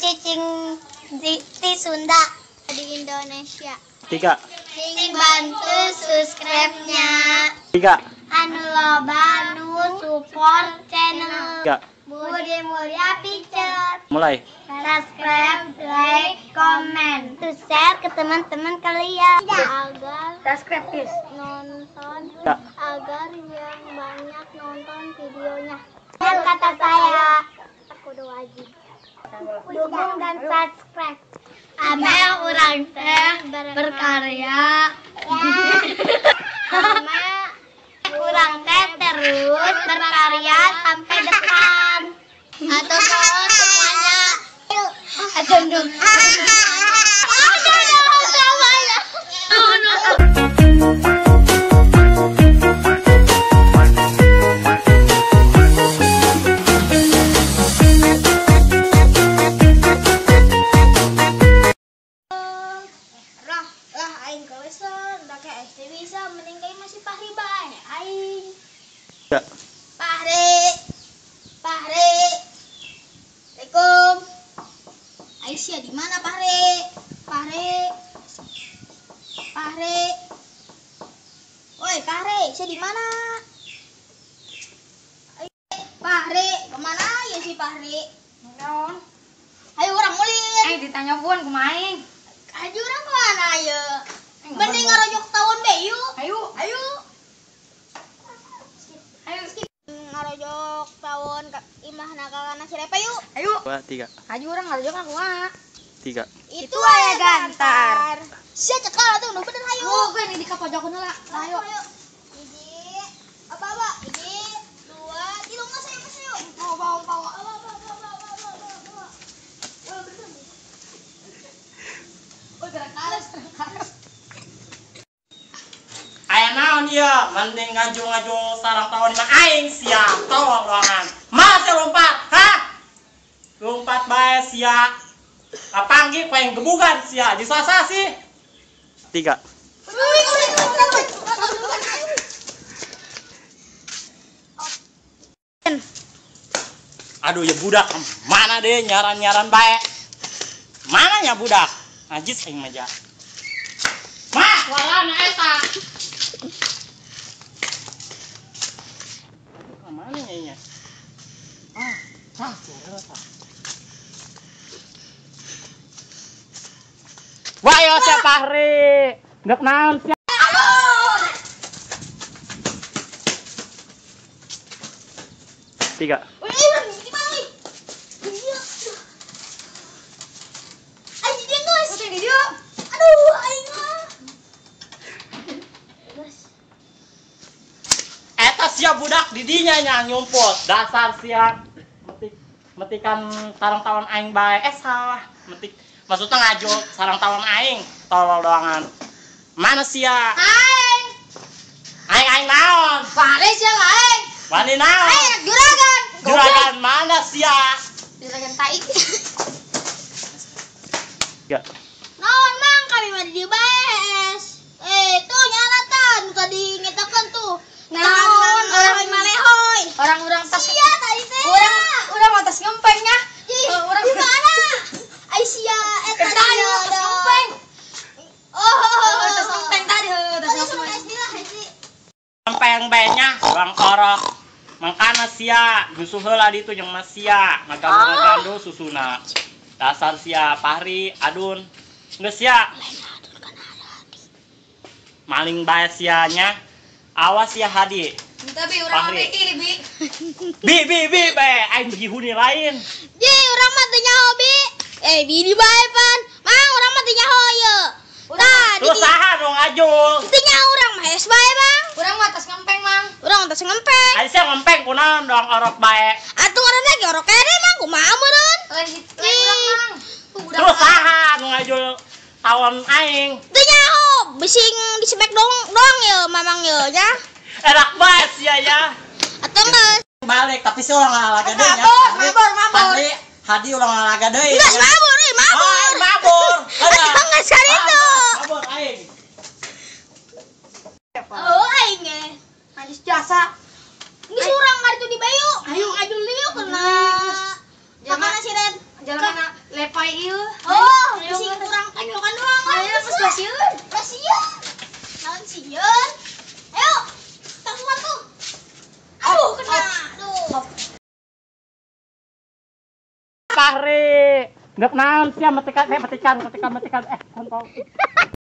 cicing di Sunda di Indonesia. 3. Sing bantu subscribe-nya. 3. Anu loba nu support channel 3. Budi Mulya Picture. Mulai. Subscribe, like, comment, to share ke teman-teman kalian. Agar subscribe guys. Nonton ya. Agar yang banyak nonton videonya. Dan kata saya, aku udah wajib. Dukung dan subscribe. Amel urang teh berkarya. Amel urang teh terus berkarya sampai depan. Atau semuanya. Aduh. Ya. Pahri, Pahri, Assalamualaikum. Aisyah di mana Pahri? Pahri, Pahri. Woi Pahri, Aisyah di mana? Pahri, kemana ya si Pahri? Non. Ayo orang mulin. Ditanya pun kumaha? Ayo orang kemana ya? Mending ngarojok tawon be yuk. Ayo, ayo. Ayo skip. Ngarojok tawon imah nakakana si Repa yuk. Ayo. 2 3. Ayo urang ngarojok aku mah. 3. Itu aya gantar. Sia cekal atuh nu bener hayu. Oh, gue ini di kapojokeun heula. Ayo. Ayo. Hiji. Apa apa? Hiji, 2, 3 geus ayo geus ayo. Bawa bawa. Bawa bawa bawa bawa bawa. Wah, bener. Oh, gerak kares, gerak kares. Aya naon ieu? Mending ngajung-ngajung sarang tawon mah aing sia, tolong ruangan. Masih lompat, hah? Lompat bae sia. Kapanggih ku aing gebugan sia, disasa sih. 3. Aduh ya budak, mana deh nyaran-nyaran bae. Mana nya budak? Najis aing mah ja. Mah, walana eta. Mana nya? Ah, tah, suara tah. Wah, yo sia Pahri. Ndek naon sia? 3. Aduh, aing mah. Eta sia budak didinya nya nyumput. Dasar sia metikan sarang tawon aing bae. Salah. Metik maksudnya ngajul sarang tawon aing, tolol doangan. Mana sia? Aing. Aing aing naon? Pare sia aing. Wani naon? Aing juragan. Juragan mana sia? Juragan tai. 3. Naon mang kami mah di dieu bae. Tuh nyala tan tadi ngetakeun tuh. Naon orang malehoy. Orang-orang tas sia tadi teh. Orang mah tas ngempeng nya. Orang di mana? Ai sia eta tadi tas ngempeng. Oh, tas ngempeng tadi heuh, tas ngempeng. Ngempeng bae nya, bang orok. Mangkana sia, nyusuh heula ditu jeung mas sia, ngagandul-ngagandul susuna. Dasar sia Pahri, Adun. Geus sia. Maling bae sia nya. Awas ya Hadi. Tapi urang mah bi. Bi bi bi bae aing dihuni lain. Ji, urang mah teu nyaho bi. Bi di bae pan. Mang urang mah teu nyaho ieu. Tah, terus saha nu ngajul? Teu nyaho urang mah es bae, Bang. Urang mah tas ngempeng, Mang. Urang tas ngempeng. Ai sia ngempeng kunaon doang orok bae. Atuh urang lagi orok kene Mang, kumaha meureun? Lain urang, Mang. Terus saha nu ngajul tawon aing? Teu nyaho, bising disebek dong dong ya mamang ya nya. Enak banget sia ya. Atuh geus balik tapi sih ulang ngalaga deui nya. Mabur, mabur. Hadi, Hadi ulang ngalaga deui. Geus mabur euy, mabur. Oh, mabur. Atuh geus karitu. Mabur aing. Oh, aing ge. Manis jasa. Geus urang karitu di bayu. Ayo ajul lieu kena. Jalan Jalan mana lepai. wae ieu. Oh, bisi kurang tonyokan doang. Ayo geus basieun. Basieun. Naon sieun? Ayo, tangguhan tuh. Aduh, kena. Aduh. Fahri, ndek naon sia metikan metikan metikan metikan kontol.